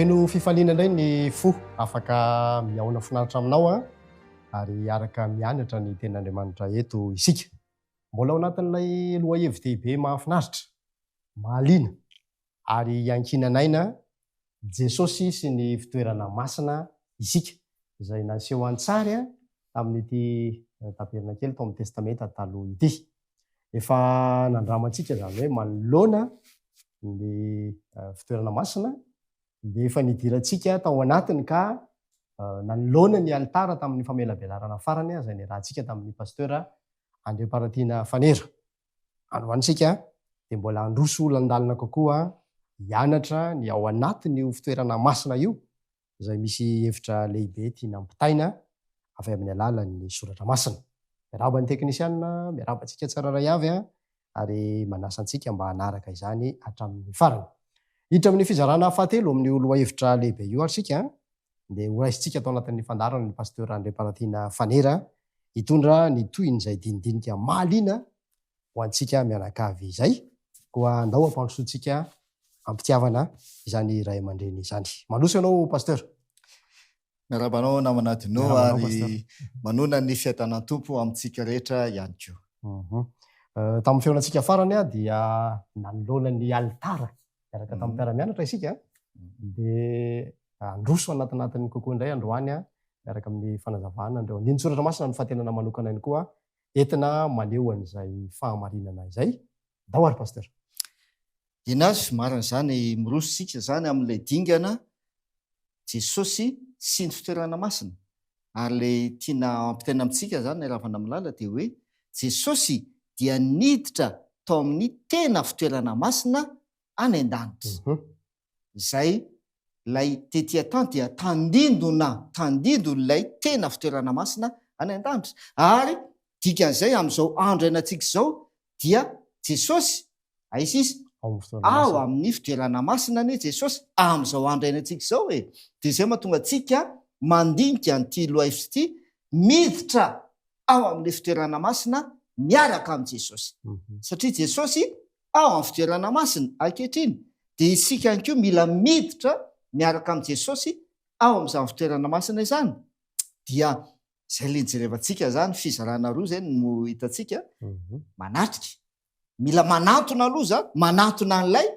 Feno fifaliana indray ny fo afaka mihaona finaritra aminao an, ary hiaraka mianatra ny tenin'Andriamanitra eto isika. Mbola ao anatin'ilay lohahevi-dehibe mahafinaritra, mahaliana ary iankinan'aina Jesosy sy ny fitoerana masina isika, izay naseho an-tsary tamin'ity tabernakely tao amin'ny Testamenta Taloha ity. Efa nandramantsika izany hoe manoloana ny fitoerana masina dia efa nidirantsika tao anatiny ka nanoloana ny alitara tamin'ny famelabelarana farany izay niarahantsika tamin'ny Pasteur Andriamparatiana Fanera. Androany isika dia mbola handroso landalina kokoa hianatra ny ao anatin'io fitoerana masina io izay misy hevitra lehibe tiana ampitaina avy amin'ny alalan'ny soratra masina. Miarahaba ny teknisianina, miarahaba antsika tsirairay avy ary manasa antsika mba hanaraka izany hatramin'ny farany. Hiditra amin'ny fizarana fahatelo amin'io lohahevitra lehibe io ary isika dia horaisintsika ato anatin'ny fandaharana ny Pasteur Andriamparatiana Fanera hitondra ny tohin'izay dinidinika mahaliana ho antsika mianakavy izay. Koa andao hampandrosoantsika am-pitiavana izany ray aman-dreny izany. Mandroso ianao Pasteur. Miarahaba anao namana Dino ary manona ny fiadanan'ny Tompo amintsika rehetra ihany koa. Mhm. Euh, tamin'ny fihaonantsika farany dia nanoloana ny alitara miaraka tamin'ny mpiara-mianatra isika dia handroso anatinatin'ny kokoa indray androany miaraka amin'ny fanazavana an'ireo andinin-tsoratra masina ny fahatenana manokana ihany koa entina maneho an'izay fahamarinana izay. Ndao ary Pasteur. Eny marina izany, miroso isika izany amin'ilay dingana Jesosy sy ny fitoerana masina. Ary ilay tiana ampitaina amintsika izany ravana malala dia hoe Jesosy dia niditra tao amin'ny tena fitoerana masina any an-danitra. Izay ilay tety an-tany dia tandindona, tandindon'ilay tena fitoerana masina any an-danitra. Ary dikan'izay amin'izao andro iainantsika izao dia Jesosy Aiza izy? Ao amin'ny fitoerana masina anie Jesosy amin'izao andro iainantsika izao e! Dia izay mahatonga antsika mandinika an'ity lohahevitra ity, miditra ao amin'ilay fitoerana masina miaraka amin'i Jesosy. Satria Jesosy ao amin'ny fitoerana masina ankehitriny, dia isika ihany koa mila miditra miaraka amin'i Jesosy ao amin'izany fitoerana masina izany. Dia izay ilay nijerevantsika izany, fizarana roa izay no hitantsika, manatrika. Mila manantona aloha zany, manantona an'ilay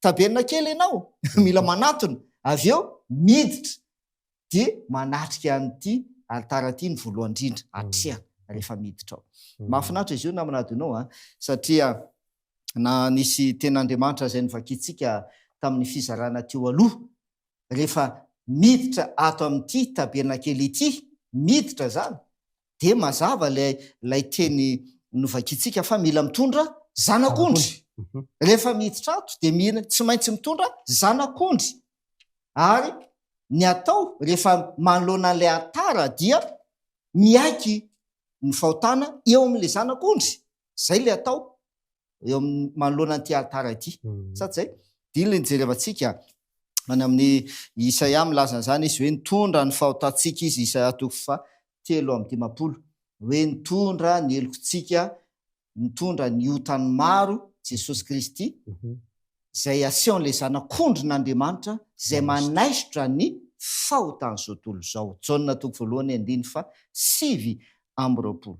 tabernakely ianao, mila manantona, avy eo miditra dia manatrika an'ity alitara ity ny voalohany indrindra, atrehana rehefa miditra ao. Mahafinaritra izy io namana Adonao a, satria na nisy tenin'Andriamanitra izay novakintsika tamin'ny fizarana teo aloha, rehefa miditra ato amin'ity tabernakely ity, miditra izany, dia mazava ilay ilay teny novakintsika fa mila mitondra zanak'ondry. Rehefa miditra ato dia mila tsy maintsy mitondra zanak'ondry. Ary ny atao rehefa manoloana an'ilay alitara dia miaiky ny fahotana eo amin'ilay zanak'ondry. Izay ilay atao. eo amin'ny manoloana an'ity alitara ity. Sa tsy zay? Dia iny ilay nijerevantsika any amin'ny Isaia milaza an'izany izy hoe nitondra ny fahotantsika izy, Isaia toko faha 53, hoe nitondra ny helokontsika, nitondra ny otan'ny maro Jesosy Kristy, izay asehon'ilay Zanak'ondrin'Andriamanitra izay manaisotra ny fahotan'izao tontolo izao. Jaona toko voalohany andininy faha 29.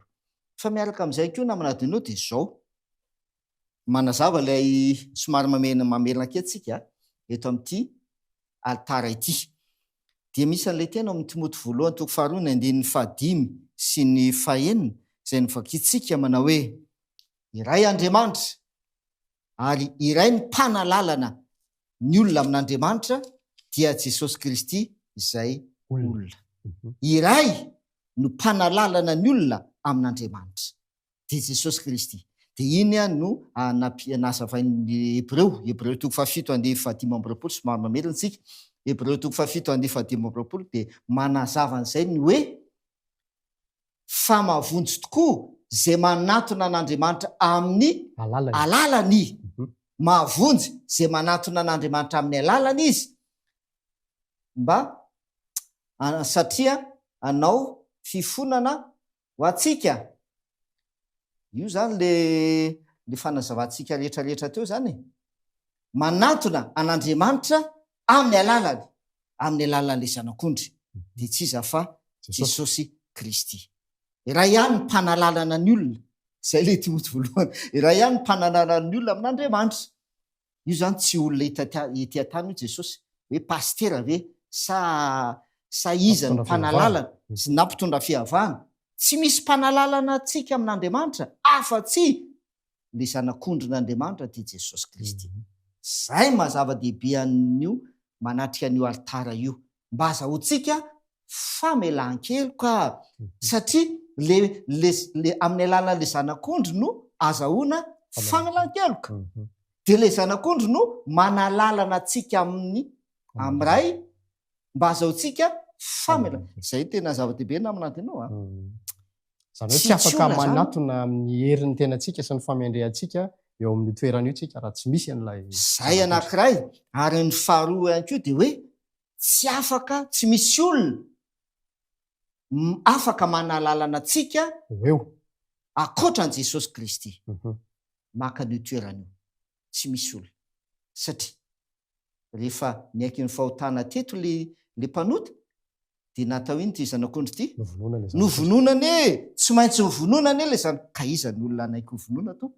Fa miaraka amin'izay koa namana Adino dia izao, manazava ilay somary mamena mamerina kely tsika eto amin'ity alitara ity. Dia misy an'ilay teny ao amin'ny Timoty voalohany toko faharoa ny andininy fahadimy sy ny fahenina izay novakintsika manao hoe, Iray Andriamanitra ary iray ny mpanalalana ny olona amin'Andriamanitra dia Jesosy Kristy izay olona. Iray no mpanalalana ny olona amin'Andriamanitra, dia Jesosy Kristy. Dia iny no nazavain'ny Hebreo, Hebreo toko fahafito andininy fahadimy amby roapolo, somary mamerina isika, Hebreo toko fahafito andininy fahadimy amby roapolo dia manazava an'izay ny hoe, fa mahavonjy tokoa izay manatona an'Andriamanitra amin'ny alalany. Mahavonjy izay manatona an'Andriamanitra amin'ny alalany izy, mba satria hanao fifonana ho antsika. Io izany le le fanazavantsika rehetra rehetra teo izany e. Manantona an'Andriamanitra amin'ny alalany. amin'ny alalan'ilay Zanak'ondry, dia tsy iza fa Jesosy Kristy. Iray ihany ny mpanalalana ny olona, izay ilay Timoty voalohany, iray ihany ny mpanalalana ny olona amin'Andriamanitra. Io izany tsy olona hita ety an-tany io Jesosy, hoe pasitera ve sa sa iza no mpanalalana na mpitondra fihavahana. Tsy misy mpanalalana antsika amin'Andriamanitra afa-tsy ilay Zanak'ondrin'Andriamanitra dia Jesosy Kristy. Izay maha zava-dehibe an'io manatrika an'io alitara io, mba azahoantsika famelan-keloka satria le le le amin'ny alalan'le zanak'ondry no azahoana famelan-keloka. Dia le zanak'ondry no manalalana antsika amin'ny amin'ny Ray mba azahoantsika famela. Izay tena zava-dehibe namana Adino a. Izany hoe tsy afaka manatona amin'ny herin'ny tenantsika sy ny famendrehantsika eo amin'io toerana io tsika raha tsy misy an'ilay Izay anankiray ary ny faharoa ihany koa dia hoe Tsy afaka, tsy misy olona afaka manalalana antsika Ho eo. ankoatra an'i Jesosy Kristy. Maka an'io toerana io. Tsy misy olona. Satria rehefa niaiky ny fahotana teto le le mpanota, dia natao inona ity zanak'ondry ity? Novonoina ilay zanak'ondry. Novonoina anie! Tsy maintsy novonoina anie ilay zana-, ka iza ny olona hanaiky hovonoina Tompo?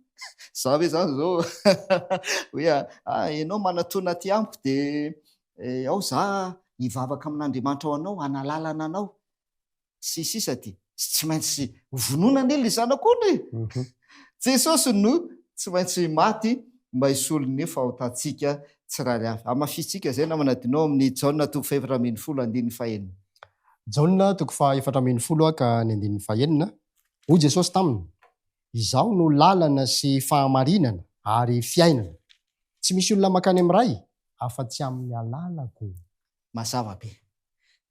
Za ve zany zao hoe ah ianao manatona aty amiko dia ao za hivavaka amin'Andriamanitra ho anao, hanalalana anao sy sisa dia tsy maintsy vonoina anie ilay zanak'ondry e! Mhm. Jesosy no tsy maintsy maty mba hisolo ny fahotantsika tsirairay avy. Hamafisintsika izay namana Dino amin'ny Jaona toko fahefatra 14 andininy fahenina. Jaona toko faha 14 ka ny andininy fahenina, hoy Jesosy taminy, Izaho no lalana sy fahamarinana ary fiainana. Tsy misy olona mankany amin'ny Ray afa-tsy amin'ny alalako. Mazava be.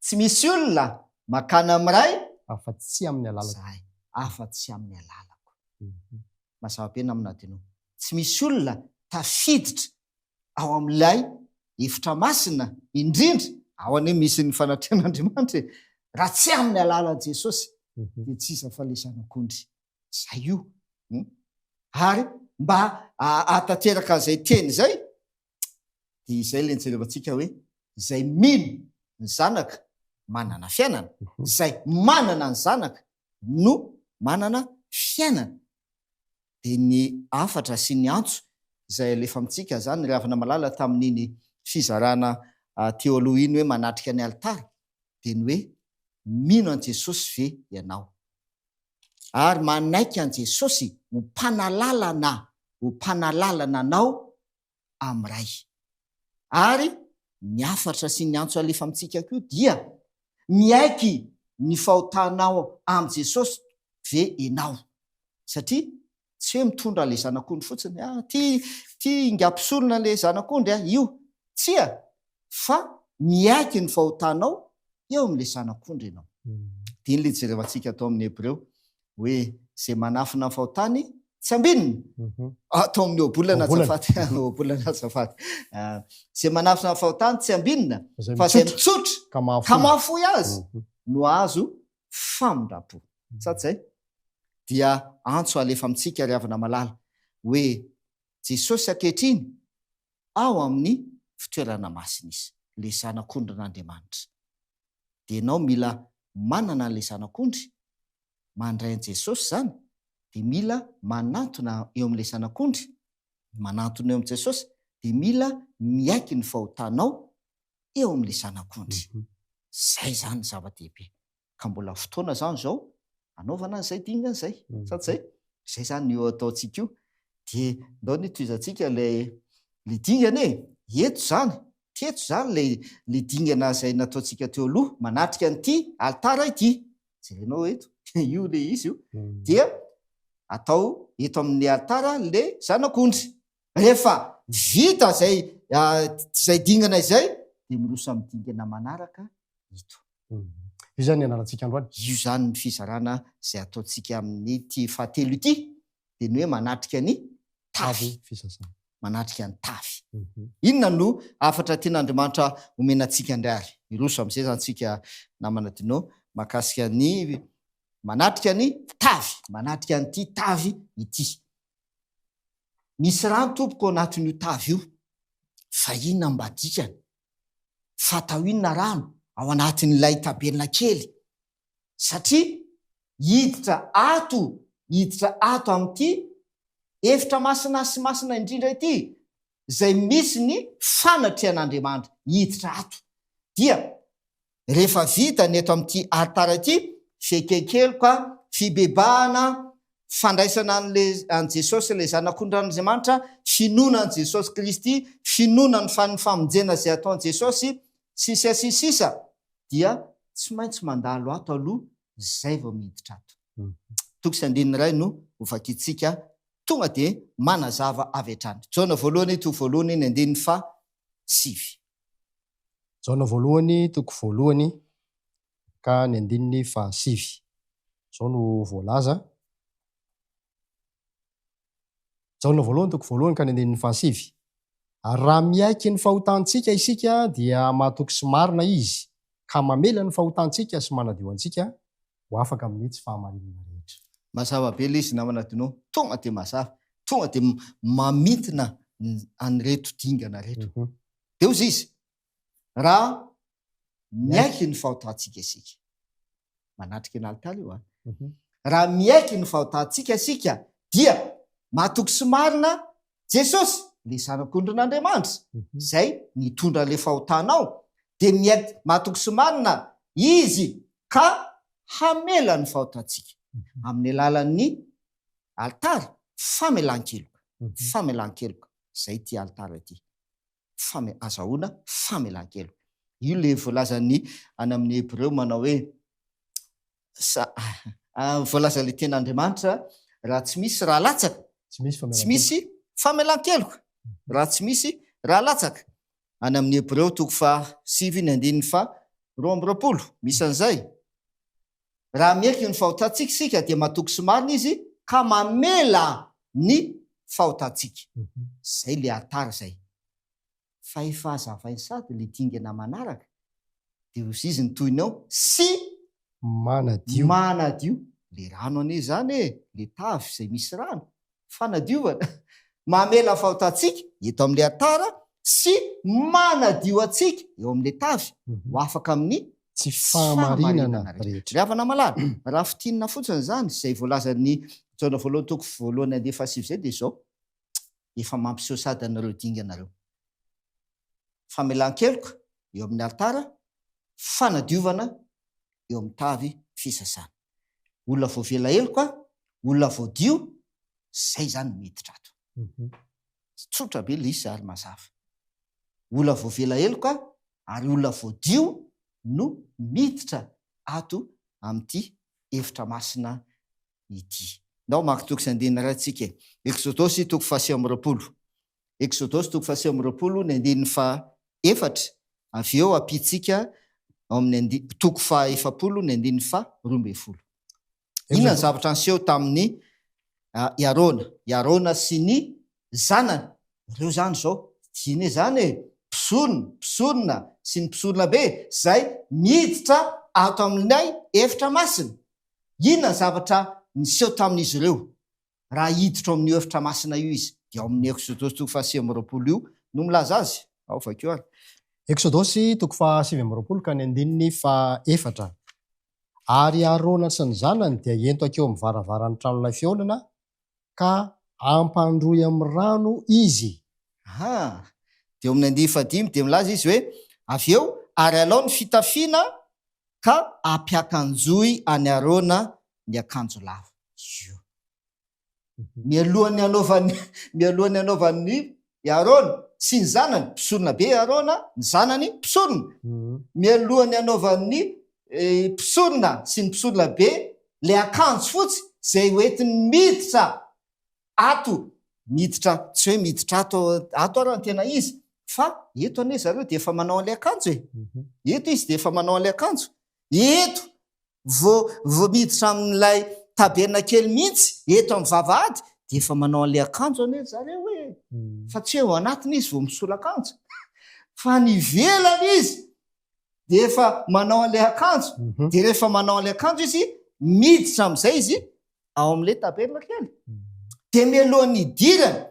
Tsy misy olona mankany amin'ny Ray afa-tsy amin'ny alalako. Zahay, afa-tsy amin'ny alalako. Mazava be namana Adino. Tsy misy olona tafiditra ao amin'ilay efitra masina indrindra, ao anie misy ny fanatrehan'Andriamanitra e, raha tsy amin'ny alalan'i Jesosy, dia tsy iza fa ilay Zanak'ondry. Zay io. Ary mba ahatanteraka an'izay teny izay, dia izay ilay nijerevantsika hoe izay mino ny Zanaka manana fiainana, izay manana ny Zanaka no manana fiainana. Dia ny hafatra sy ny antso izay alefa amintsika izany ry havana malala tamin'iny fizarana teo aloha iny hoe manatrika ny alitara dia ny hoe mino an'i Jesosy ve ianao? Ary manaiky an'i Jesosy ho mpanalalana ho mpanalalana anao amin'ny Ray. Ary ny hafatra sy ny antso alefa amintsika koa dia, miaiky ny fahotanao amin'i Jesosy ve ianao? Satria tsy hoe mitondra ilay zanak'ondry fotsiny, ah, ty, ty ingahy mpisorona ilay zanak'ondry ah, io. Tsia, fa miaiky ny fahotanao eo amin'ilay zanak'ondry ianao. Dia iny ilay jerevantsika ato amin'ny Hebreo, hoe izay manafina ny fahotany tsy ambinina. Atao amin'ny ohabolana azafady, ohabolana azafady. Izay manafina ny fahotany tsy ambinina, fa izay mitsotra ka mahafoy azy no hahazo famindram-po. Sa tsy izay? Dia antso alefa amintsika ry havana malala hoe Jesosy ankehitriny ao amin'ny fitoerana masina Izy, ilay Zanak'ondrin'Andriamanitra. Dia ianao mila manana an'ilay Zanak'ondry, mandray an'i Jesosy izany, dia mila manantona eo amin'ilay Zanak'ondry, manantona eo amin'i Jesosy, dia mila miaiky ny fahotanao eo amin'ilay Zanak'ondry. Izay izany ny zava-dehibe. Ka mbola fotoana izany izao anaovana an'izay dingana izay. Sa tsy izay? Izay izany io ataontsika io. Dia ndao anie tohizantsika ilay ilay dingana e. Eto izany, teto izany ilay ilay dingana izay nataontsika teo aloha, manatrika an'ity alitara ity. Jerenao eto, io ilay izy io. Dia atao eto amin'ny alitara ilay zanak'ondry. Rehefa vita izay izay dingana izay dia miroso amin'ny dingana manaraka ito. Io izany ny ianarantsika androany. Io izany ny fizarana izay ataontsika amin'ity fahatelo ity dia ny hoe manatrika ny tavy. Fisasana. Manatrika ny tavy. Inona no hafatra tian'Andriamanitra omena antsika indray ary? Hiroso amin'izay izany tsika namana Dino mahakasika ny manatrika ny tavy, manatrika an'ity tavy ity. Misy rano tompoko ao anatin'io tavy io, fa inona mba dikany? Fa atao inona rano ao anatin'ilay taberna kely? Satria hiditra ato, hiditra ato amin'ity efitra masina sy masina indrindra ity, izay misy ny fanatrehan'Andriamanitra, hiditra ato. Dia rehefa vita ny eto amin'ity alitara ity, fiaiken-keloka, fibebahana, fandraisana an'ilay an'i Jesosy ilay Zanak'ondran'Andriamanitra, finoana an'i Jesosy Kristy, finoana ny fa- ny famonjena izay ataon'i Jesosy, sisa sy sisa, dia tsy maintsy mandalo ato aloha izay vao miditra ato. Toko sy andininy iray no hovakintsika tonga dia manazava avy hatrany. Jaona voalohany toko voalohany ny andininy faha sivy. Jaona voalohany toko voalohany ka ny andininy fahasivy. Izao no voalaza, Jaona voalohany toko voalohany ka ny andininy fahasivy, Ary raha miaiky ny fahotantsika isika dia mahatoky sy marina Izy ka mamela ny fahotantsika sy manadio antsika ho afaka amin'ny tsy fahamarinana rehetra. Mazava be ilay izy namana Dino, tonga dia mazava, tonga dia mamintina an'ireto dingana ireto. Dia hozy izy, raha miaiky ny fahotantsika isika, manatrika ny alitara io an, raha miaiky ny fahotantsika isika dia mahatoky sy marina Jesosy, le Zanak'ondrin'Andriamanitra, izay nitondra le fahotanao, dia miaiky mahatoky sy marina Izy ka hamela ny fahotantsika amin'ny alalan'ny alitara famelan-keloka, famelan-keloka, izay ity alitara ity. fame azahoana famelan-keloka. Io le voalazan'ny any amin'ny Hebreo manao hoe sa voalazan'ilay tenin'Andriamanitra raha tsy misy raha latsaka Tsy misy tsy misy famelan-keloka raha tsy misy raha latsaka. Any amin'ny Hebreo toko faha sivy ny andininy faha 22 misy an'izay. Raha miaiky ny fahotantsika isika dia matoky sy marina Izy ka mamela ny fahotantsika. Izay le alitara izay. Fa efa hazavainy sady le dingana manaraka dia hozizy ny tohiny ao sy Manadio. Manadio. Le rano anie izany e, le tavy izay misy rano. Fanadiovana. Mamela fahotantsika eto amin'ilay alitara sy manadio antsika eo amin'ilay tavy ho afaka amin'ny tsy fahamarinana rehetra. Ry havana malala, raha fintinina fotsiny izany izay voalazan'ny Jaona voalohany toko voalohany andiany fahasivy izay dia izao, efa mampiseho sady an'ireo dingana ireo. Famelan-keloka eo amin'ny alitara, fanadiovana eo amin'ny tavy fisasana. Olona voavela heloka, olona voadio, zay zany no miditra ato. Tsotra be le izy ary mazava. Olona voavela heloka ary olona voadio no miditra ato amin'ity efitra masina ity. Ndao maka toko sy andininy iray tsika e. Eksodosy toko faha29. Eksodosy toko faha29 ny andininy faha-efatra, avy eo ampitsika ao amin'ny andi toko faha-efapolo ny andininy faha-12. Inona ny zavatra niseho tamin'i i Arona? I Arona sy ny zanany. Ireo izany izao, dine izany e, mpisorona, mpisorona sy ny mpisorona be izay miditra ato amin'ilay efitra masina. Inona ny zavatra niseho tamin'izy ireo? Raha hiditra ao amin'io efitra masina io izy, dia ao amin'ny Eksodosy toko faha-29 io no milaza azy. Ao, vakio ary. Eksodosy toko faha-29 ka ny andininy faha-efatra. Ary Arona sy ny zanany dia ento hankeo amin'ny varavaran'ny tranolay fihaonana, ka ampandroy amin'ny rano izy. Aha. Dia eo amin'ny andininy fahadimy dia milaza izy hoe, Avy eo, ary alao ny fitafiana ka ampiakanjoy an'i Arona ny akanjo lava. Io. Mialohan'ny hanaovan'ny mialohan'ny hanaovan'ny i Arona sy ny zanany, mpisorona be i Arona, ny zanany mpisorona. Mialohan'ny hanaovan'ny mpisorona sy ny mpisorona be le akanjo fotsy izay hoentiny miditra ato, miditra tsy hoe miditra ato ato ara ny tena izy fa eto anie zareo dia efa manao an'ilay akanjo e. Eto izy dia efa manao an'ilay akanjo. Eto Vao vao miditra amin'ilay tabernakely mihitsy eto amin'ny vavahady dia efa manao an'ilay akanjo anie ry zareo e! Fa tsy hoe ao anatiny izy vao misolo akanjo fa any ivelany izy dia efa manao an'ilay akanjo dia rehefa manao an'ilay akanjo izy miditra amin'izay izy ao amin'ilay tabernakely. Dia mialohan'ny hidirany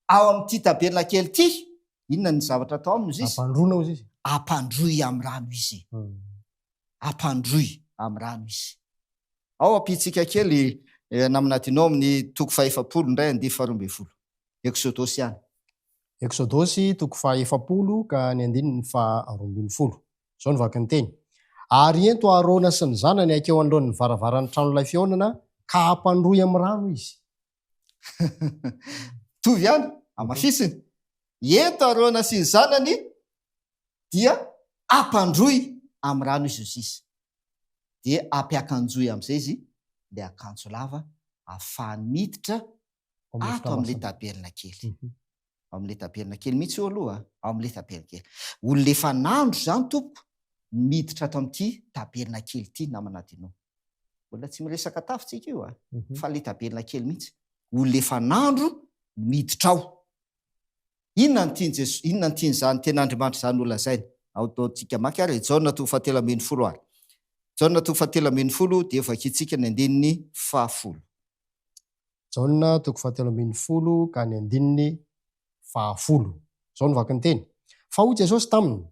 ao amin'ity tabernakely ity, inona ny zavatra atao aminy izy? Ampandroana hozy izy. Ampandroy amin'ny rano izy. Ampandroy amin'ny rano izy. Ao ampiantsika kely namana Dino amin'ny toko faha-efapolo indray andihy faha-12. Eksodosy ihany. Eksodosy toko faha-efapolo ka ny andininy faha-12. Izao no vaky ny teny, Ary ento Arona sy ny zanany hankeo anoloan'ny varavaran'ny tranolay fihaonana, ka ampandroy amin'ny rano izy. Mitovy ihany, hamafisiny. Ento Arona sy ny zanany, dia ampandroy amin'ny rano izy sisa. Dia ampiakanjoy amin'izay izy ilay akanjo lava ahafahany miditra ato amin'ilay tabernakely. Ao amin'ilay tabernakely mihitsy io aloha, ao amin'ilay tabernakely. Olona efa nandro izany tompoko ny miditra ato amin'ity tabernakely ity namana Dino. Mbola tsy miresaka tafo tsika io a, fa ilay tabernakely mihitsy. Olona efa nandro ny miditra ao. Inona no tian'i Jeso, inona no tian'izany tenin'Andriamanitra izany holazaina? Ataontsika maka ary e, Jaona toko fahatelo ambin'ny folo ary. Jaona toko fahatelo ambin'ny folo dia vakintsika ny andininy fahafolo. Jaona toko fahatelo ambin'ny folo ka ny andininy fahafolo. Izao no vaky ny teny, Fa hoy Jesosy taminy,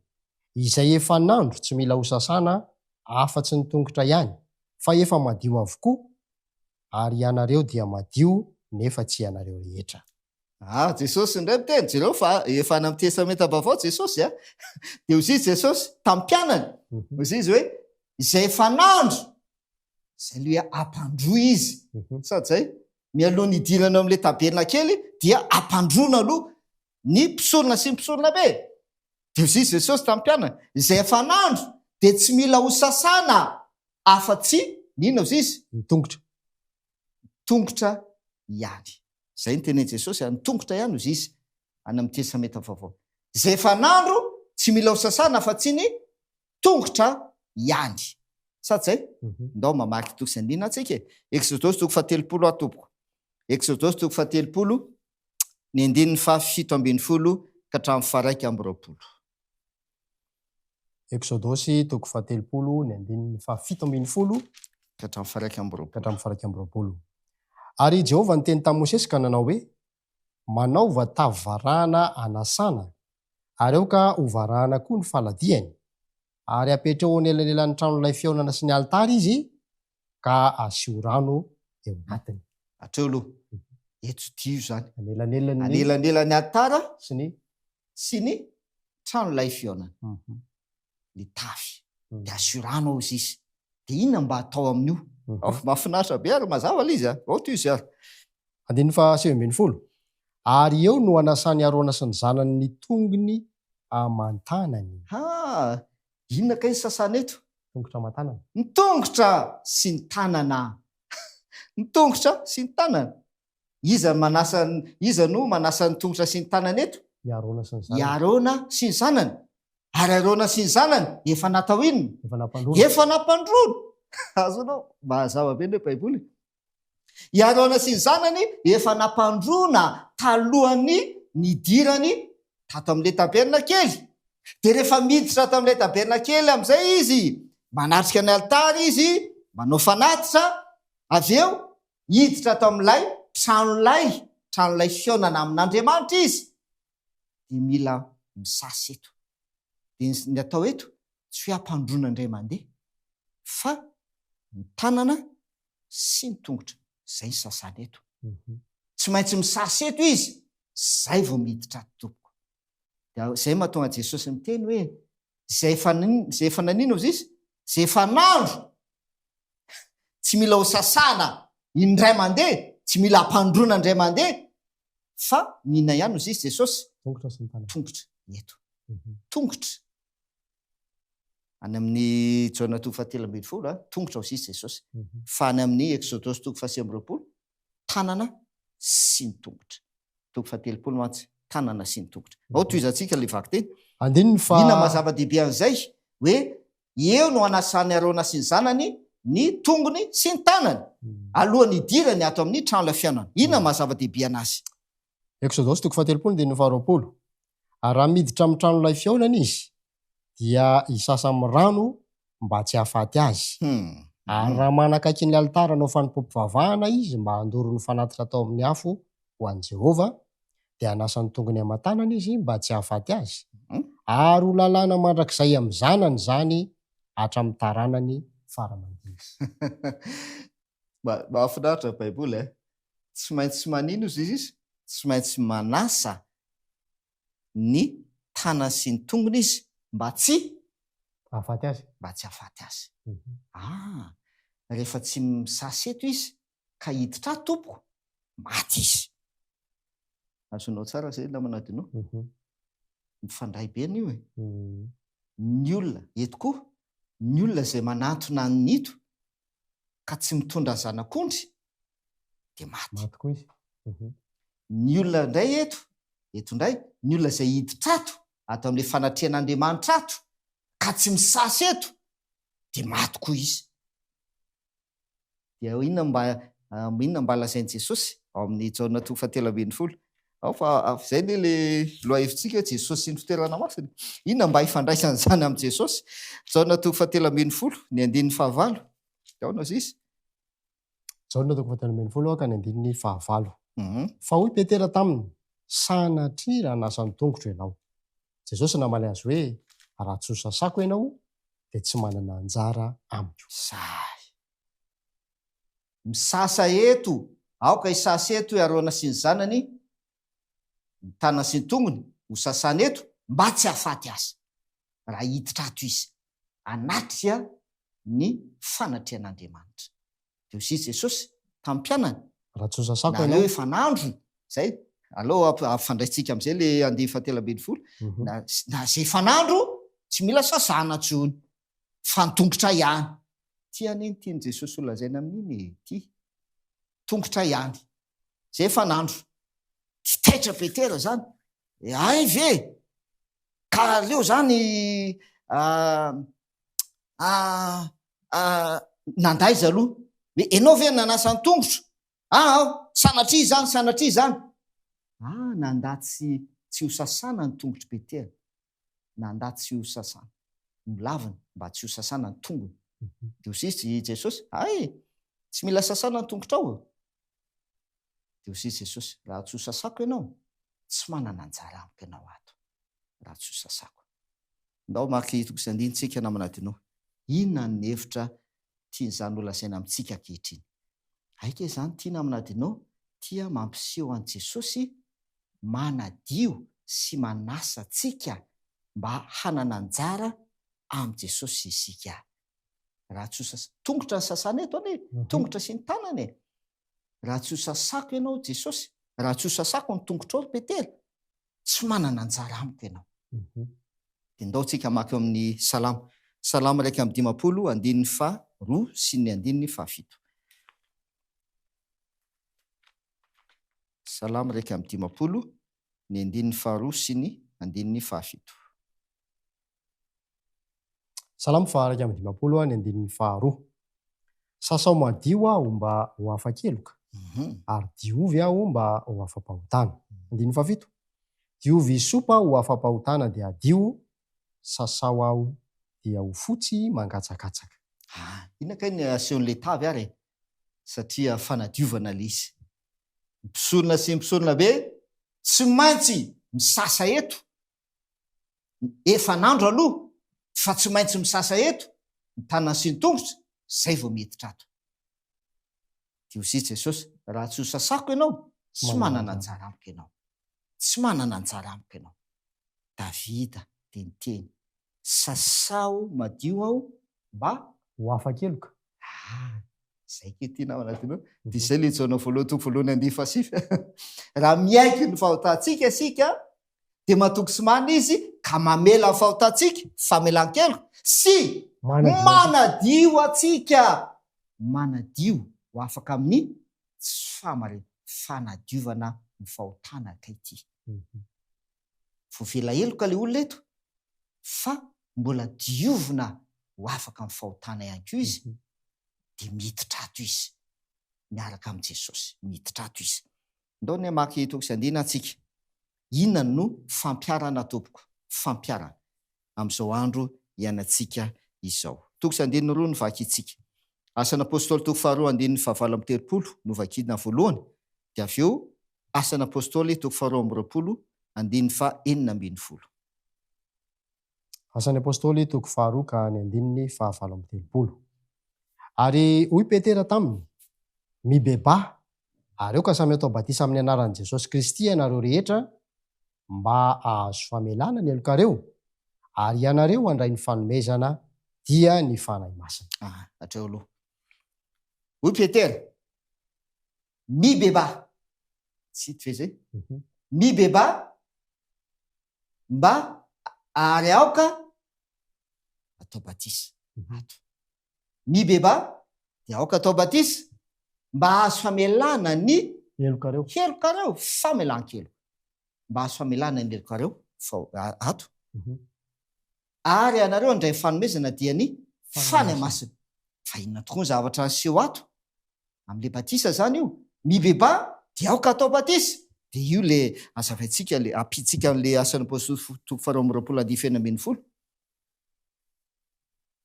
Izay efa nandro tsy mila hosasana afa-tsy ny tongotra ihany, fa efa madio avokoa, ary ianareo dia madio, nefa tsy ianareo rehetra. Ah, Jesosy indray miteny, jereo fa efa any amin'ny Testamenta Vaovao Jesosy a. Dia hoy izy Jesosy tamin'ny mpianany, hoy izy hoe, izay efa nandro, izay aloha hoe ampandroy izy. Sady izay, mialoha ny hidirana eo amin'ilay tabernakely dia ampandroana aloha ny mpisorona sy ny mpisorona be. Dia hoy izy Jesosy tamin'ny mpianany, izay efa nandro dia tsy mila ho sasana afa-tsy ny inona hoy izy? Ny tongotra. Tongotra ihany. Izay no tenenin'i Jesosy, ny tongotra ihany hozy izy any amin'ny Testamenta Vaovao. Izay efa nandro tsy mila ho sasana afa-tsy ny tongotra ihany. Sa tsy izay? Ndao mamaky toko sy andininy antsika e. Eksodosy toko fahatelopolo aho tompoko. Eksodosy toko fahatelopolo, ny andininy fahafito ambin'ny folo ka hatramin'ny faha-21. Eksodosy toko fahatelopolo, ny andininy fahafito ambin'ny folo ka hatramin'ny faha-21. Ka hatramin'ny faha-21. Ary i Jehovah niteny tamin'i Mosesy ka nanao hoe, Manaova tavy varahana hanasana, ary aoka ho varahana koa ny faladiany, ary apetraho eo anelanelan'ny tranolay fihaonana sy ny alitara izy, ka asio rano eo anatiny. Hatreo aloha. Eto dio izany. Anelanelan'ny. Anelanelan'ny alitara sy ny. Sy ny tranolay fihaonana. Ny tavy. Dia asio rano ao izy izy. Dia inona mba atao amin'io? Mahafinaritra be ary mazava ilay izy a. Ao toy izy ary. Andininy faha-19. Ary eo no hanasan'i Arona sy ny zanany ny tongony aman-tanany. Ha! Inona kay ny sasana eto? Tongotra aman-tanana. Ny tongotra sy ny tanana. Ny tongotra sy ny tanana. Iza no manasa, iza no manasa ny tongotra sy ny tanana eto? I Arona sy ny zanany. I Arona sy ny zanany. Ary Arona sy ny zanany efa natao inona? Efa nampandroana. Efa nampandroana. Azonao? Mazava be ny Baiboly. I Arona sy ny zanany efa nampandroana talohan'ny nidirany tato amin'ilay tabernakely. Dia rehefa miditra ato amin'ilay tabernakely amin'izay izy, manatrika ny alitara izy, manao fanatitra, avy eo hiditra ato amin'ilay tranolay, tranolay fihaonana amin'Andriamanitra izy, dia mila misasa eto. Dia ny atao eto, tsy hoe ampandroana indray mandeha, fa ny tanana sy ny tongotra, izay ny sasana eto. Tsy maintsy misasa eto izy, izay vao miditra ato tompoko. Dia izay mahatonga Jesosy miteny hoe, izay efa, izay efa nanino izy? Izay efa nandro, tsy mila ho sasana indray mandeha, tsy mila ampandroana indray mandeha, fa nina ihany ozy izy Jesosy? Tongotra sy ny tanana. Tongotra, eto. Tongotra. Any amin'ny Jaona toko fahatelo ambin'ny folo, tongotra hozy izy Jesosy. Fa any amin'ny Eksodosy toko faha-29, tanana sy ny tongotra. Toko faha-30 mantsy, tanana sy ny tongotra. Ao tohizantsika ilay vakiteny. Andininy faha. Inona maha zava-dehibe an'izay? Hoe eo no anasan'i Arona sy ny zanany ny tongony sy ny tanany, alohan'ny hidirany ato amin'ny tranolay fihaonana. Inona maha zava-dehibe an'azy? Eksodosy toko faha-30 andininy faha-20. Ary raha miditra amin'ny tranolay fihaonana izy, dia hisasa amin'ny rano mba tsy hahafaty azy. Ary raha manakaiky ny alitara hanao fanompoam-pivavahana izy mba handoro ny fanatitra atao amin'ny afo ho an'i Jehovah, dia hanasa ny tongony aman-tanany izy mba tsy hahafaty azy. Ary ho lalàna mandrakizay amin'ny zanany izany hatramin'ny taranany fara aman-dimby. Mahafinaritra ny Baiboly e! Tsy maintsy manino izy izy? Tsy maintsy manasa ny tanany sy ny tongony izy mba tsy Hahafaty azy. Mba tsy hahafaty azy. Ah! Rehefa tsy misasa eto izy ka hiditra ato tompoko, maty izy. Azonao tsara zay namana Dino? Mifandray be an'io e. Ny olona, eto koa, ny olona izay manantona an'ito ka tsy mitondra zanak'ondry dia maty. Maty koa izy. Ny olona indray eto, eto indray, ny olona izay hiditra ato, ato amin'ilay fanatrehan'Andriamanitra ato, ka tsy misasa eto, dia maty koa izy. Dia inona mba inona mba lazain'i Jesosy ao amin'ny Jaona toko fahatelo ambin'ny folo? Ao fa izay anie le lohahevitsika hoe Jesosy sy ny fitoerana masina. Inona mba ifandraisan'izany amin'i Jesosy? Jaona toko fahatelo ambin'ny folo, ny andininy fahavalo. Dia aona ozy izy? Jaona toko fahatelo ambin'ny folo ka ny andininy fahavalo. Fa hoy Petera taminy, Sanatria raha hanasa ny tongotro ianao. Jesosy namaly azy hoe, Raha tsy hosasako ianao, dia tsy manana anjara amiko. Zay. Misasa eto, aoka hisasa eto i Arona sy ny zanany, ny tanany sy ny tongony, ho sasana eto, mba tsy hahafaty azy, raha hiditra ato izy, hanatrika ny fanatrehan'Andriamanitra. Dia hoy Jesosy tamin'ny mpianany, Raha tsy ho sasako Nareo ianao. efa nandro, izay, aleo ampifandraisintsika amin'izay le andiany fahatelo ambin'ny folo, na, na izay efa nandro, tsy mila sasana intsony, fa ny tongotra ihany. Ity anie ny tian'i Jesosy ho lazaina amin'iny e, ity. Tongotra ihany. Izay efa nandro. Tsy taitra Petera izany. E, hay ve? Ka aleo izany nandà izy aloha. Hoe ianao ve nanasa ny tongotro? Ah, aho, sanatria izany, sanatria izany. Ah, nandà tsy tsy ho sasana ny tongotr'i Petera. Nandà tsy ho sasana. Nolaviny mba tsy ho sasana ny tongony. Dia hoy i Jesosy, Hay, tsy mila sasana ny tongotrao. Dia hoy i Jesosy, Raha tsy ho sasako ianao, tsy manana anjara amiko ianao ato, raha tsy ho sasako. Ndao maka toko sy andininy tsika namana Dino. Inona ny hevitra tian'izany holazaina amintsika ankehitriny? Aika izany ity namana Dino tia mampiseho an'i Jesosy manadio sy manasa antsika mba hanana anjara amin'i Jesosy isika. Raha tsy ho sasa, tongotra ny sasana eto anie, tongotra sy ny tanana e. Raha tsy ho sasako ianao Jesosy, raha tsy ho sasako ny tongotrao ry Petera, tsy manana anjara amiko ianao. Dia ndao tsika hamaky eo amin'ny Salamo. Salamo 51 andininy faharoa sy ny andininy fahafito. Salamo 51 ny andininy faharoa sy ny andininy fahafito. Salamo faha-51 ny andininy faharoa. Sasao madio aho mba ho afa-keloka, ary diovy aho mba ho afa-pahotana. Andininy fahafito. Diovy hysopa ho afa-pahotana dia hadio, sasao aho dia ho fotsy mangatsakatsaka. Ah, inona kay ny asehon'ilay tavy ary e? Satria fanadiovana ilay izy. Ny mpisorona sy ny mpisoronabe tsy maintsy misasa eto efan'andro aloha fa tsy maintsy misasa eto ny tanana sy ny tongotra zay vao miditra ato. Dia hoy Jesosy, raha tsy ho sasako ianao, tsy manana anjara amiko ianao. Tsy manana anjara amiko ianao. Davida dia niteny, sasao madio aho mba ho afa-keloka. Ah, zay ke ty namana ty no. Dia zay le Jaona voalohany toko voalohany andihy fahasivy. Raha miaiky ny fahotantsika isika, dia matoky sy marina izy ka mamela ny fahotantsika, famelan-keloka, sy manadio antsika, manadio ho afaka amin'ny tsy fahamarinana, fanadiovana ny fahotana kay ity. Voavela heloka ilay olona eto fa mbola diovina ho afaka amin'ny fahotana ihany koa izy, dia miditra ato izy miaraka amin'i Jesosy, miditra ato izy. Ndao ny hamaky toko sy andininy antsika. Inona no fampiharana tompoko? Fampiharana amin'izao andro iainantsika izao. Toko sy andininy roa no vakintsika. Asan'ny Apostoly toko faharoa andininy fahavalo amby telopolo no vakina voalohany, dia avy eo Asan'ny Apostoly toko faharoa amby roapolo andininy faha enina ambin'ny folo. Asan'ny Apostoly toko faharoa ka ny andininy fahavalo amby 30. Ary hoy Petera taminy, Mibebaha, ary aoka samy hatao batisa amin'ny anaran'i Jesosy Kristy ianareo rehetra, mba hahazo famelana ny helokareo, ary ianareo handray ny fanomezana, dia ny Fanahy Masina. Ah, hatreo aloha. Hoy Petera, Mibebaha. Tsy hita ve izay? Mibebaha mba ary aoka atao batisa. Ato. Mibebaha dia aoka atao batisa mba hahazo famelana ny Helokareo. helokareo, famelan-keloka. Mba hahazo famelana ny helokareo, fa ato. Ary ianareo handray fanomezana dia ny Fanahy Masina. Fa inona tokoa ny zavatra niseho ato? Amin'ilay batisa izany io. Mibebaha dia aoka hatao batisa. Dia io ilay azavaintsika, ilay ampiantsika amin'ilay Asan'ny Apostoly toko faharoa amby 20 andininy fahenina 16.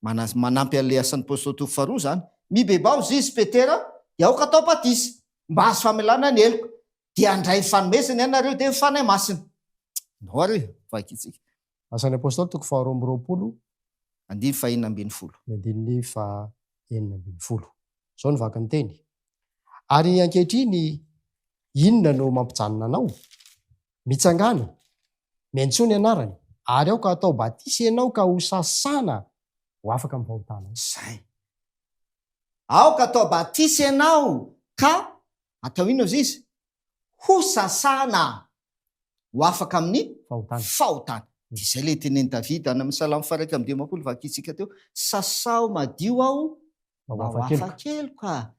Mana- manampy an'ilay Asan'ny Apostoly toko faharoa izany. Mibebaha hozy izy Petera dia aoka hatao batisa mba hahazo famelana ny heloka. Dia handray ny fanomezana ianareo dia ny Fanahy Masina. Ndao ary e, vakintsika. Asan'ny Apostoly toko faharoa amby 20. Andininy fahenina 16. Ny andininy fahenina 16. Izao no vaky ny teny, Ary ankehitriny inona no mampijanona anao? Mitsangàna, miantsoa ny anarany, ary aoka hatao batisa ianao ka hosasana ho afaka amin'ny fahotanao. Izay. Aoka hatao batisa ianao ka atao inona hozy izy? Hosasana ho afaka amin'ny fahotana. Dia izay ilay tenenin'i Davida any amin'ny Salamo faha-51 vakintsika teo, Sasao madio aho mba ho afa-keloka.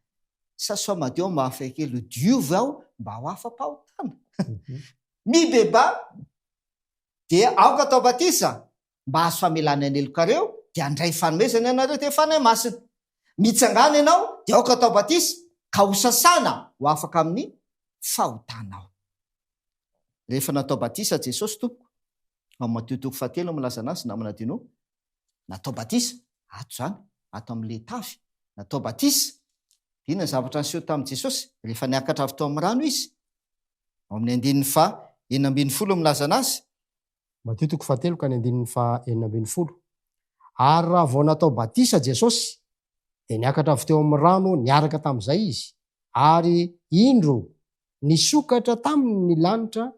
Sasao madio aho mba ho afa-keloka. Diovy aho mba ho afa-pahotana. Mibebaha dia aoka atao batisa mba hahazo famelana ny helokareo, dia handray fanomezana ianareo, dia Fanahy Masina. Mitsangàna ianao, dia aoka atao batisa, ka hosasana ho afaka amin'ny fahotanao. Rehefa natao batisa Jesosy Tompoko, ao Matio toko fahatelo no milaza anazy, namana Dino, natao batisa, ato izany, ato amin'ilay tavy, natao batisa, dia inona ny zavatra niseho tamin'i Jesosy rehefa niakatra avy tao amin'ny rano Izy? Ao amin'ny andininy faha 16 no milaza anazy. Matio toko fahatelo ka ny andininy faha 16. Ary raha vao natao batisa Jesosy, dia niakatra avy teo amin'ny rano niaraka tamin'izay Izy, ary indro, nisokatra taminy ny lanitra,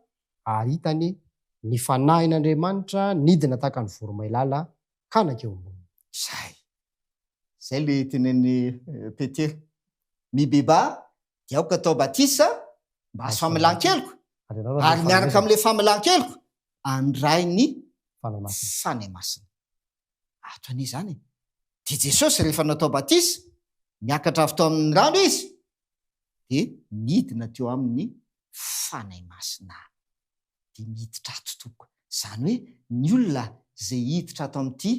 ary hitany ny Fanahin'Andriamanitra nidina tahaka ny voromailala ka nankeo amboniny. Izay. Izay ilay tenenin'i Petera. Mibebaha dia aoka atao batisa mba hahazo famelan-keloka, ary miaraka amin'ilay famelan-keloka, handray ny Fanahy Masina. Ato anie izany e. Dia Jesosy rehefa natao batisa, niakatra avy tao amin'ny rano Izy, dia nidina teo aminy ny Fanahy Masina. Dia miditra ato tompoko. Izany hoe ny olona izay hiditra ato amin'ity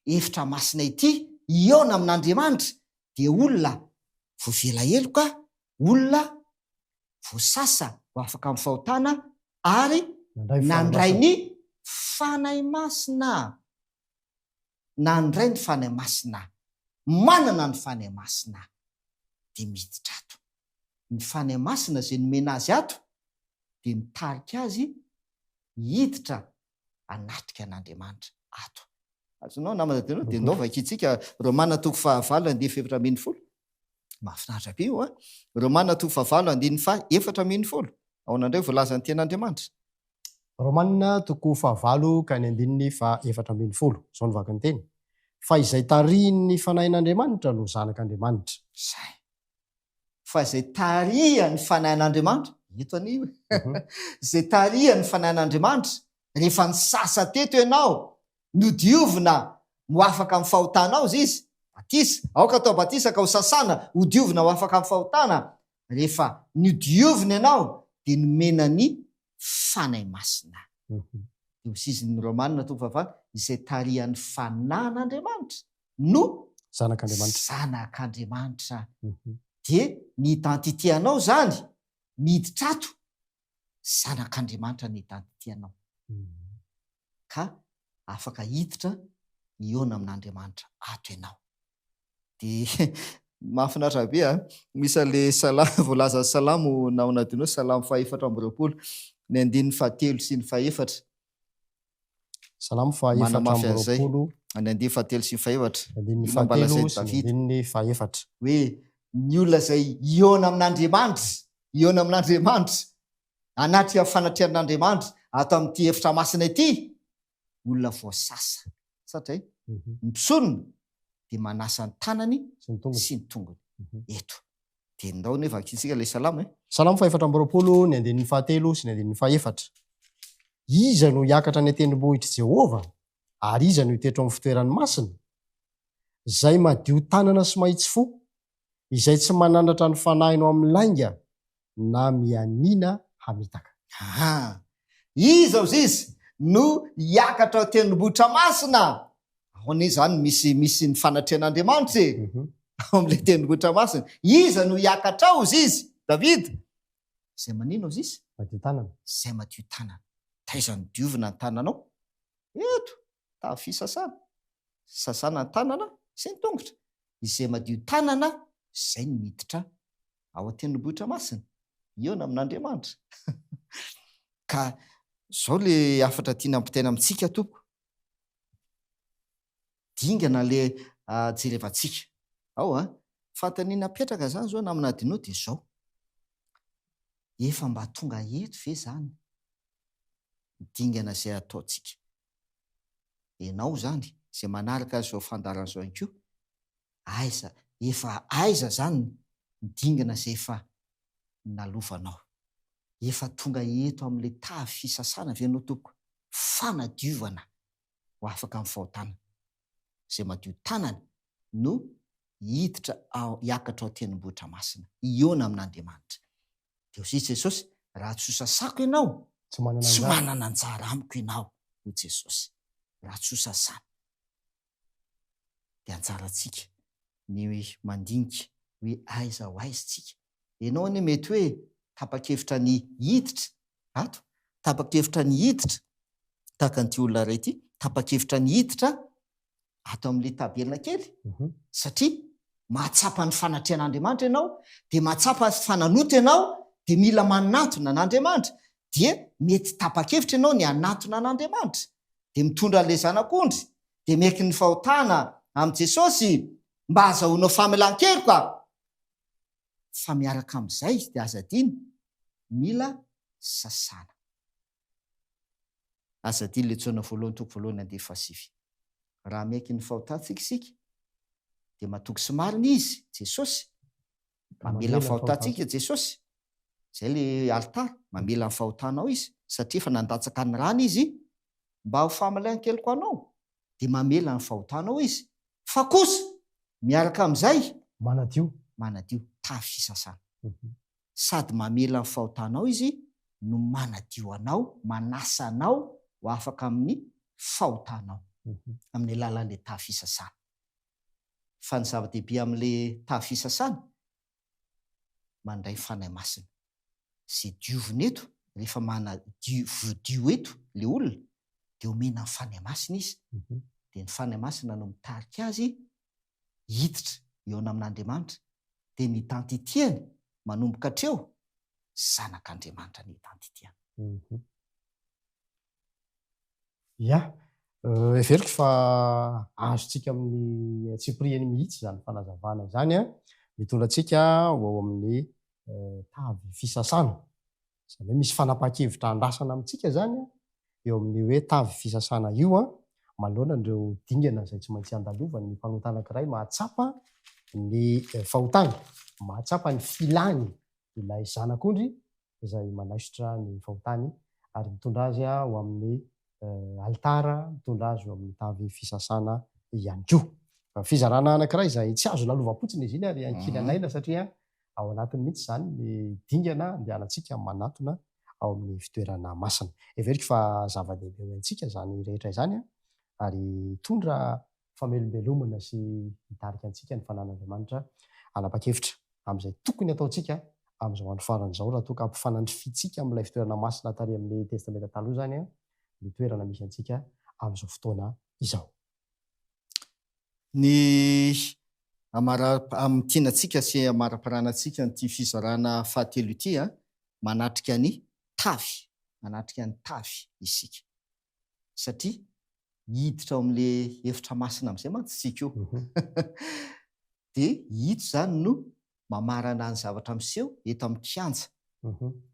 efitra masina ity, hihaona amin'Andriamanitra, dia olona voavela heloka, olona voasasa ho afaka amin'ny fahotana ary nandray ny Fanahy Masina. Nandray ny Fanahy Masina, manana ny Fanahy Masina, dia miditra ato. Ny Fanahy Masina izay nomena azy ato dia mitarika azy hiditra hanatrika an'Andriamanitra ato. Azonao namana Dino? Dia ndao vakintsika Romana toko fahavalo andininy faha-14. Mahafinaritra be io an! Romana toko fahavalo andininy faha-14. Ahoana indray voalazan'ny tenin'Andriamanitra? Romana toko fahavalo ka ny andininy faha-14. Izao no vakin'ny teny, Fa izay tarihin'ny Fanahin'Andriamanitra no zanak'Andriamanitra. Izay. Fa izay tarihan'ny Fanahin'Andriamanitra, eto anie io e, izay tarihan'ny Fanahin'Andriamanitra, rehefa nisasa teto ianao, nodiovina ho afaka amin'ny fahotanao izy izy, batisa, aoka atao batisa ka ho sasana, hodiovina ho afaka amin'ny fahotana, rehefa nodiovina ianao dia nomena ny Fanahy Masina. Dia hoy izy ny Romana toko fahavalo, izay tarihan'ny Fanahin'Andriamanitra no Zanak'Andriamanitra. Zanak'Andriamanitra. Dia ny identité anao izany miditra ato, Zanak'Andriamanitra ny identité anao. Ka afaka hiditra hihaona amin'Andriamanitra ato ianao. Dia mahafinaritra be a! Misy an'ilay salamo, voalazan'ny salamo nahoana adino, salamo faha-24, ny andininy fahatelo sy ny fahefatra. Salamo faha Manamafy an'izay. 24. Any andininy fahatelo sy ny fahefatra. Andininy Inona mba fahatelo lazain'i sy ny Davida? andininy fahefatra. Hoe ny olona izay hihaona amin'Andriamanitra, hihaona amin'Andriamanitra, hanatrika ny fanatrehan'Andriamanitra ato amin'ity efitra masina ity, olona voasasa. Satria ny mpisorona dia manasa ny tanany Sy ny tongony. sy ny tongony eto. Dia ndao anie vakintsika ilay salamo e. Salamo fahefatra 24, ny andininy fahatelo sy ny andininy fahefatra. Iza no hiakatra any an-tendrombohitr'i Jehovah, ary iza no hitoetra ao amin'ny fitoerany masina? Izay madio tanana sy mahitsy fo, izay tsy manandratra ny fanahiny ho amin'ny lainga, na mianiana hamitaka. Aha! Iza ozy izy no hiakatra ao an-tendrombohitra masina? Ao anie izany misy misy ny fanatrehan'Andriamanitra e! Ao amin'ilay tendrombohitra masina. Iza no hiakatra ao ozy izy? Davida? Izay manina ozy izy? Madio tanana. Izay madio tanana. Taiza no diovina ny tananao? Eto, tavy fisasana. Sasana ny tanana sy ny tongotra. Izay madio tanana, izay no miditra ao an-tendrombohitra masina, hihaona amin'Andriamanitra. Ka izao le hafatra tiana ampitaina amintsika tompoko. Dingana le jerevantsika. Ao an. Fanontaniana apetraka izany izao namana Adino dia izao. Efa mba tonga eto ve izany ny dingana izay ataontsika? Ianao izany izay manaraka izao fandaharana izao ihany koa, aiza, efa aiza izany ny dingana izay efa nalovanao? Efa tonga eto amin'ilay tavy fisasana ve ianao tompoko? Fanadiovana ho afaka amin'ny fahotana. Izay madio tanana no hiditra ao, hiakatra ao an-tendrombohitra masina, hihaona amin'Andriamanitra. Dia hoy Jesosy, Raha tsy hosasako ianao, Tsy manana tsy anjara. manana anjara amiko ianao, hoy Jesosy. Raha tsy hosasana. Dia anjarantsika ny mandinika hoe aiza ho aiza isika. Ianao anie mety hoe tapa-kevitra ny hiditra ato, tapa-kevitra ny hiditra tahaka an'ity olona iray ity, tapa-kevitra ny hiditra ato amin'ilay tabernakely, satria mahatsapa ny fanatrehan'Andriamanitra ianao, dia mahatsapa fa nanota ianao, dia mila manantona an'Andriamanitra, dia mety tapa-kevitra ianao ny hanantona an'Andriamanitra, dia mitondra an'ilay zanak'ondry, dia miaiky ny fahotana amin'i Jesosy mba hahazahoanao famelan-keloka, fa miaraka amin'izay dia aza adino, mila sasana. Aza adino ilay Jaona voalohany toko voalohany andiany fahasivy. Raha miaiky ny fahotantsika isika, dia matoky sy marina Izy, Jesosy. Mamela ny fahotantsika Jesosy. Izay ilay alitara, mamela ny fahotanao Izy, satria efa nandatsaka ny rany Izy mba ho famelan-keloka anao. Dia mamela ny fahotanao Izy. Fa kosa, miaraka amin'izay, Manadio. Manadio, tavy fisasana. Sady mamela ny fahotanao Izy no manadio anao, manasa anao ho afaka amin'ny fahotanao, amin'ny alalan'ilay tavy fisasana. Fa ny zava-dehibe amin'ilay tavy fisasana, mandray ny Fanahy Masina. Izay diovina eto, rehefa manadio, voadio eto ilay olona, dia omena ny Fanahy Masina izy. Dia ny Fanahy Masina no mitarika azy hiditra hihaona amin'Andriamanitra, dia ny identité-ny manomboka hatreo, zanak'Andriamanitra ny identité-ny. Ya, heveriko fa azontsika amin'ny antsipiriany mihitsy izany fanazavana izany, mitondra antsika ho ao amin'ny tavy fisasana. Izany hoe misy fanapahan-kevitra andrasana amintsika izany eo amin'io hoe tavy fisasana io manoloana an'ireo dingana izay tsy maintsy andalovan'ny mpanota anankiray mahatsapa ny fahotany, mahatsapa ny filany ilay zanak'ondry izay manaisotra ny fahotany ary mitondra azy ho amin'ny alitara, mitondra azy ho amin'ny tavy fisasana ihany koa. Fizarana anankiray izay tsy azo lalovam-potsiny izy iny ary ankilan'aina satria Ao anatiny mihitsy izany ny dingana andehanantsika manatona ao amin'ny fitoerana masina. Heveriko fa zava-dehibe ho antsika izany rehetra izany ary hitondra famelombelomana sy hitarika antsika ny fanan'Andriamanitra hanapa-kevitra amin'izay tokony hataontsika amin'izao andro farany izao raha toa ka ampifanandrifintsika amin'ilay fitoerana masina tary amin'ny Testamenta Taloha izany ny toerana misy antsika amin'izao fotoana izao. Ny amara-amintinantsika sy amara-paranantsika an'ity fizarana fahatelo ity, manatrika ny tavy, manatrika ny tavy isika. Satria. Hiditra ao amin'ilay efitra masina amin'izay mantsy isika io. Dia ito izany no mamarana ny zavatra miseho eto amin'ny kianja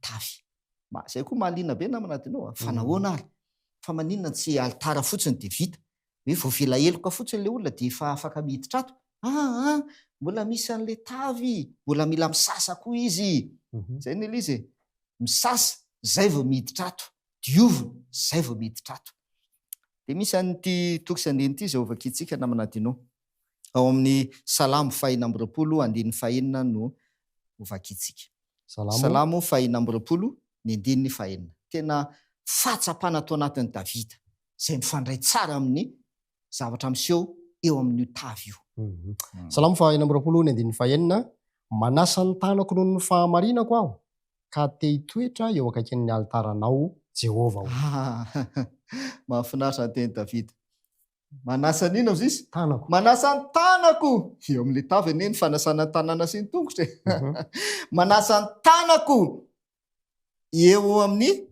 tafy. Izay koa mahaliana be namana Adino a! Fa nahoana ary? Fa maninona tsy alitara fotsiny dia vita? Hoe voavela heloka fotsiny ilay olona dia efa afaka miditra ato? Aa! Mbola misy an'ilay tavy, mbola mila misasa koa izy. Izay anie ilay izy e! Misasa, izay vao miditra ato. Diovina, izay vao miditra ato. Dia misy an'ity toko sy andininy ity izay hovakintsika namana Adino. Ao amin'ny Salamo faha-26 andininy fahenina no hovakintsika. Salamo faha-26 ny andininy fahenina. Tena fahatsapana tao anatin'i Davida izay mifandray tsara amin'ny zavatra miseho eo amin'io tavy io. Salamo faha-26 ny andininy fahenina, Manasa ny tanako noho ny fahamarinako aho, ka te hitoetra eo akaikin'ny alitaranao, Jehovah ô. Mahafinaritra ny tenin'i Davida. Manasa ny inona ozy izy? Tanako. Manasa ny tanako! Eo amin'ilay tavy anie ny fanasana ny tanana sy ny tongotra e. Manasa ny tanako eo amin'ny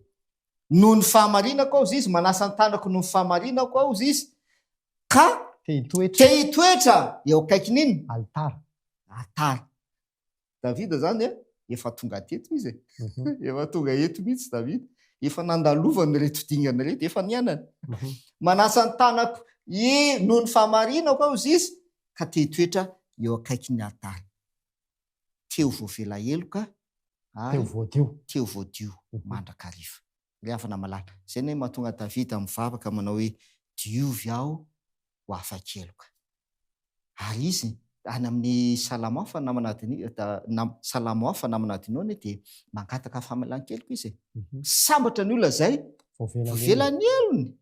noho ny fahamarinako aho ozy izy, manasa ny tanako noho ny fahamarinako aho ozy izy, ka Te hitoetra. te hitoetra eo akaikin'inona? Alitara. Alitara. Davida zany a, efa tonga teto izy e. Efa tonga eto mihitsy Davida. Efa nandalovany ireto dingana ireto, efa niainany. Manasa ny tanako e noho ny fahamarinako aho izy ka te hitoetra eo akaikin'ny alitara. Te ho voavela heloka ary te ho voadio. Te ho voadio mandrakariva. Ry havana malala, izay anie mahatonga Davida mivavaka manao hoe diovy aho ho afa-keloka. Ary izy, any amin'ny Salamo hafa namana adino, Salamo hafa namana adino anie dia mangataka famelan-keloka izy e. Sambatra ny olona izay voavela ny helony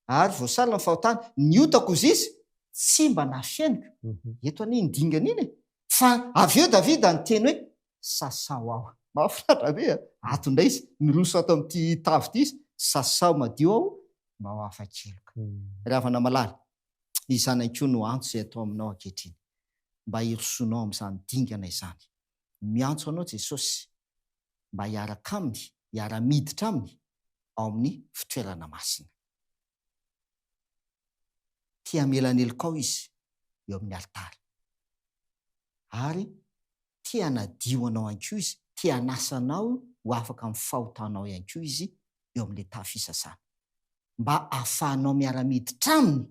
ary voasalina ny fahotany. Ny otako hozy izy, tsy mba nafeniko. Eto anie iny dingana iny e. Fa avy eo Davida niteny hoe, Sasao aho. Mahafinaritra be a! Ato indray izy, miroso ato amin'ity tavy ity izy, sasao madio aho mba ho afa-keloka. Ry havana malala, izany ihany koa no antso izay atao aminao ankehitriny, mba hirosoanao amin'izany dingana izany. Miantso anao Jesosy mba hiaraka Aminy, hiara-miditra Aminy ao amin'ny fitoerana masina. Te hamela ny helokao Izy eo amin'ny alitara. Ary te hanadio anao ihany koa Izy, te hanasa anao ho afaka amin'ny fahotanao ihany koa Izy eo amin'ilay tafo fisasana. Mba hahafahanao miara-miditra Aminy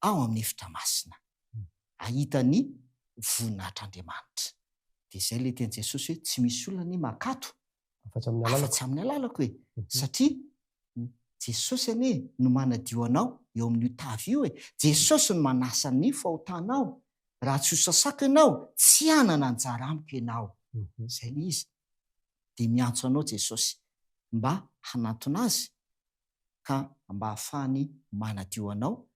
ao amin'ny efitra masina, hahita ny voninahitr'Andriamanitra. Dia izay ilay tenin'i Jesosy hoe tsy misy olona anie mankato afa-tsy amin'ny alalako e! Satria Jesosy anie no manadio anao eo amin'io tavy io e! Jesosy no manasa ny fahotanao. Raha tsy ho sasako ianao, tsy hanana anjara amiko ianao. Izay ilay izy. Dia miantso anao Jesosy mba hanantona Azy ka mba hahafahany manadio anao,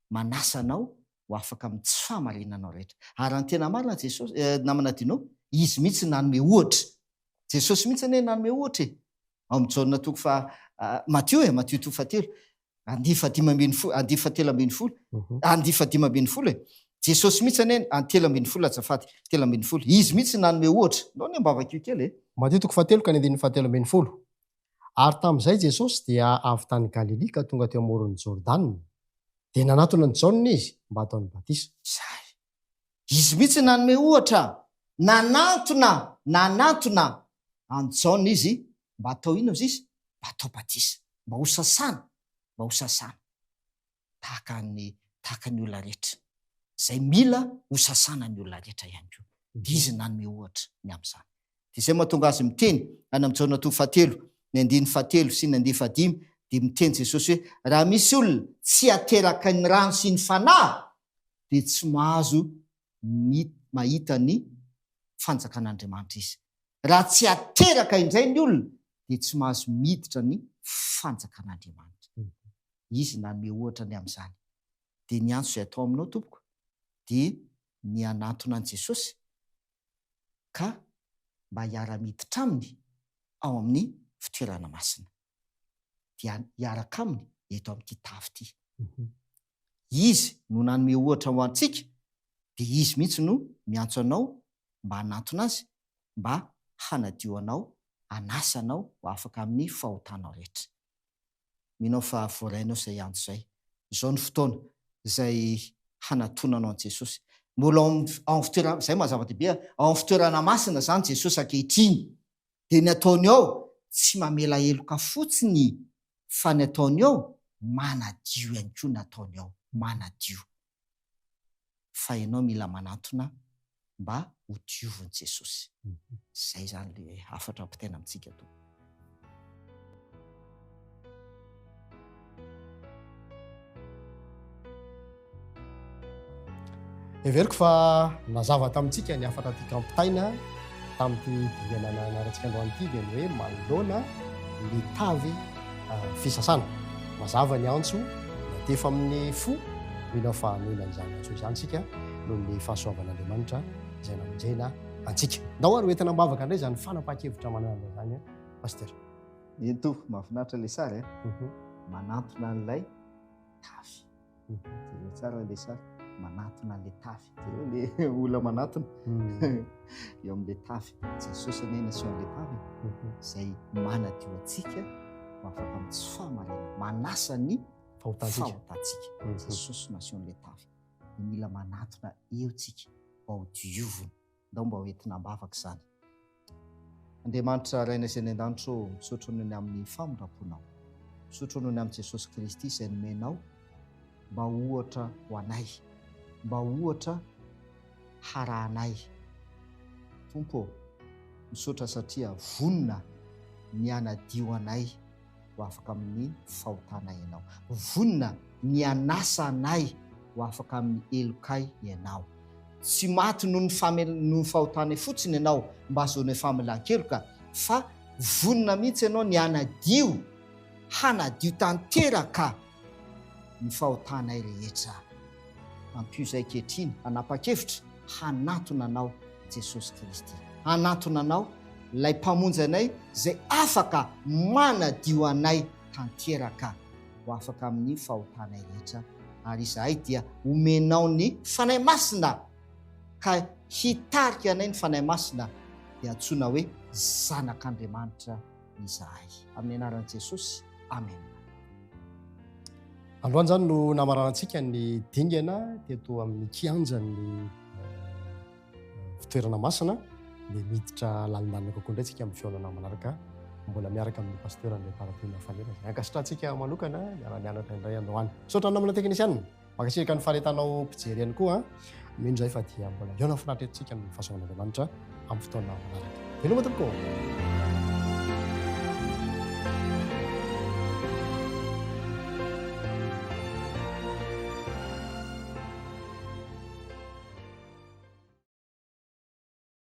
manasa anao ho afaka amin'ny tsy fahamarinanao rehetra. Ary raha ny tena marina Jesosy, namana Dino, Izy mihitsy nanome ohatra. Jesosy mihitsy anie nanome ohatra e! Ao amin'ny Jaona toko faha, Matio e, Matio toko fahatelo, andiany fahadimy ambinifolo, andiany fahatelo ambinifolo, andiany fahadimy ambinifolo e. Jesosy mihitsy anie, an, 13 azafady, 13. Izy mihitsy nanome ohatra. Ndao anie mba vakio kely e. Matio toko fahatelo ka ny andininy fahatelo ambinifolo. Ary tamin'izay Jesosy dia avy tany Galilia ka tonga teo amoron'i Jordana. Dia nanatona an'i Jaona izy mba hataony batisa. Izay. Izy mihitsy nanome ohatra, nanantona, nanantona an'i Jaona izy mba hatao inona hozy izy? Mba hatao batisa, mba hosasana, mba hosasana tahaka ny, tahaka ny olona rehetra. Izay mila hosasana ny olona rehetra ihany koa. Dia izy nanome ohatra ny amin'izany. Dia izay mahatonga azy miteny any amin'ny Jaona toko fahatelo, ny andininy fahatelo sy ny andininy fahadimy, dia miteny Jesosy hoe, raha misy olona tsy ateraky ny rano sy ny Fanahy, dia tsy mahazo mahita ny fanjakan'Andriamanitra izy. Raha tsy ateraka indray ny olona, dia tsy mahazo miditra ny fanjakan'Andriamanitra. Izy nanome ohatra ny amin'izany. Dia ny antso izay atao aminao tompoko, dia ny hanantona an'i Jesosy, ka mba hiara-miditra aminy ao amin'ny fitoerana masina. Dia hiaraka aminy eto amin'ity tafo ity. Izy no nanome ohatra ho antsika, dia Izy mihitsy no miantso anao mba hanantona Azy, mba hanadio anao, hanasa anao ho afaka amin'ny fahotanao rehetra. Mino aho fa voarainao izay antso izay. Izao no fotoana izay hanatonanao an'i Jesosy. Mbola ao amin'ny ao amin'ny fitoerana, izay maha zava-dehibe, ao amin'ny fitoerana masina izany Jesosy ankehitriny. Dia ny ataony ao, tsy mamela heloka fotsiny fa ny ataony ao, manadio ihany koa ny ataony ao, manadio. Fa ianao mila manantona mba ho diovin'i Jesosy. Izay izany ilay hafatra ampitaina amintsika Tompo. Heveriko fa nazava tamintsika ny hafatra tiako ampitaina tamin'ity dingana nanarantsika androany ity dia ny hoe manoloana ny tavy fisasana. Mazava ny antso miantefa amin'ny fo, mino aho fa hanoina izany antso izany isika noho ny fahasoavan'Andriamanitra izay namonjena antsika. Ndao ary ho entina am-bavaka indray izany fanapahan-kevitra manaraka izany Pasteur. Eny tompoko, mahafinaritra ilay sary a. Manantona an'ilay tavy. Jereo tsara ilay sary, manatona an'ilay tavy. Jereo ilay olona manatona eo amin'ilay tavy. Jesosy anie naseho an'ilay tavy izay manadio antsika ho afaka amin'ny tsy fahamarinana, manasa ny fahotantsika. Jesosy naseho an'ilay tavy. Dia mila manatona eo tsika mba ho diovina. Ndao mba ho entina am-bavaka izany. Andriamanitra Rainay izay any an-danitra ô, misaotra noho ny amin'ny famindram-ponao. Misaotra noho ny amin'i Jesosy Kristy izay nomenao mba ho ohatra ho anay, mba ho ohatra harahanay. Tompo ô, misaotra satria vonona ny hanadio anay ho afaka amin'ny fahotanay Ianao. Vonona ny hanasa anay ho afaka amin'ny helokay Ianao. Tsy maty noho ny famel noho ny fahotanay fotsiny Ianao mba hahazoanay famelan-keloka, fa vonona mihitsy Ianao ny hanadio, hanadio tanteraka ny fahotanay rehetra. Ampio izahay ankehitriny hanapa-kevitra hanatona Anao, Jesosy Kristy. Hanatona Anao, Ilay Mpamonjy anay izay afaka manadio anay tanteraka ho afaka amin'ny fahotanay rehetra, ary izahay dia omenao ny Fanahy Masina, ka hitarika anay ny Fanahy Masina, dia antsoina hoe zanak'Andriamanitra izahay. Amin'ny anaran'i Jesosy, amena. Androany izany no namaranantsika ny dingana teto amin'ny kianjan'ny fitoerana masina dia miditra lalindalina kokoa indray tsika amin'ny fihaonana manaraka mbola miaraka amin'ny pasteur Andriamparatena Faneva izay ankasitrahantsika manokana niara-nianatra indray androany. Misaotra ny namana teknisianina. Mankasitraka ny faharetanao mpijery ihany koa. Mino izahay fa dia mbola hihaona finaritra eto tsika amin'ny fahasoavan'Andriamanitra amin'ny fotoana manaraka. Veloma tompoko.